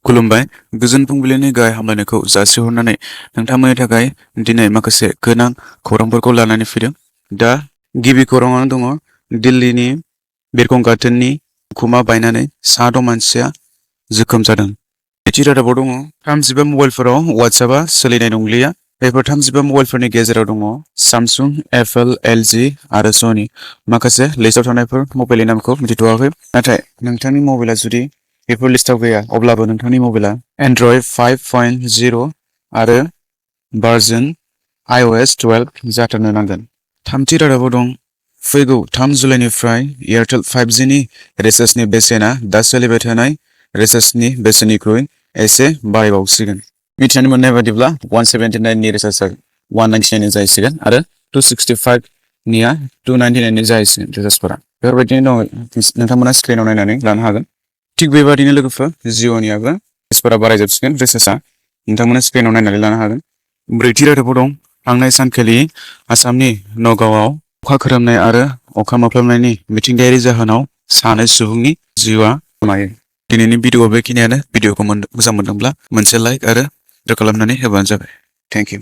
खुलुमबाय गोजोन फुंबिलिनि गाहाय हामलायनायखौ जासिहरनानै नोंथांमोननि थाखाय दिनै माखासे गोनां खौरांफोरखौ लानानै फैदों। दा गिबि खौराङानो दङ दिल्लीनि बिरखं गाथोननि उखुमा बायनानै सा6 मानसिया जोखोम जादों। नैथि रादाबाव दङ 35 मबाइलफोराव WhatsAppआ सोलिनाय नंलिया। बेफोर 35 मबाइलफोरनि गेजेराव दङ सामसुं, एपल, LG आरो सनी। माखासे लिस्टआव थानायफोर मबाइलनि नामखौ मिथिथ'वाखै, नाथाय नोंथांनि मबाइला जुदि बेफोर लिस्टआव गैया अब्लाबो नोंथांनि मबाइला एन्ड्रइड 5.0 आरो भार्जन iOS 12 जाथारनो नांगोन। थामथि रादाबाव दं फैगौ 3 जुलाइनिफ्राय एयारटेल 5G नि रिचार्जनि बेसेना दा सोलिबाय थानाय रिचार्जनि बेसेननिख्रुइ एसे बारायबावसिगोन। मिथिनानै मोननाय बादिब्ला 179 नि रिचार्जआ 199 नि जाहैसिगोन आरो 265 निया 299 नि जाहैसिगोन रिचार्जफोरा। बेफोरबायदिनो दं, नोंथांमोना स्क्रिनाव नायनानै लानो हागोन। थिग बेबादिनो लोगोफोर जिअ'नियाबो रिचार्जफोरा बारायजोबसिगोन। रिचार्जआ नोंथांमोना स्क्रिनाव नायनानै लानो हागोन। ब्रैथि रादाबाव दं थांनाय सानखालि आसामनि नगावआव अखा खोरोमनाय आरो अखा मोफ्लामनायनि मिथिंगायारि जाहोनाव 2 सुबुंनि जिउआ गोमायो। दिनैनि भिडिअ'आ बेखिनियानो। भिडिअ'खौ मोजां मोनदोंब्ला मोनसे लाइक आरो शेयार खालामनानै होबानो जाबाय। Thank you.